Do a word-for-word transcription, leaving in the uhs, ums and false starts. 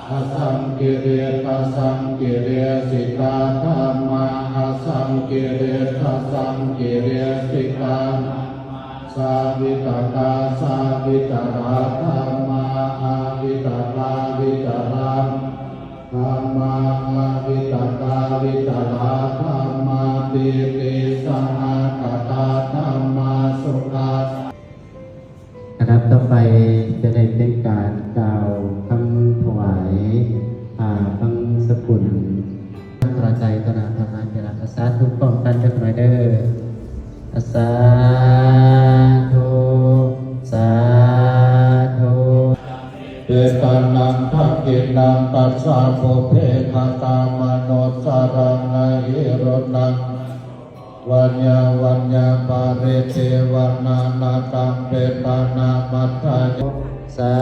asaṅkiliṭṭhasaṅkilesikā dhammā, asaṅkiliṭṭhasaṅkilesikā savitakkasavītarā dhammā, avitakkāvītarā dhammā, avitakkāvītarā dhammā, pītisahagatā dhammā, sukha นะครับ ต่อไปจะได้เป็นการกล่าวคำถวาย อ่า บังสกุล พระไตรตรณธรรม อาจารย์ สาธุ พร้อมกันจักหน่อยเด้อ สาธุ สาธุ Petānaṃ dakkhiṇaṃ dajjā pubbe katamanussaraṃ ahiruṇaṃ vaññā vaññā paridevanā nāthaṃ petāna matthāya. Sā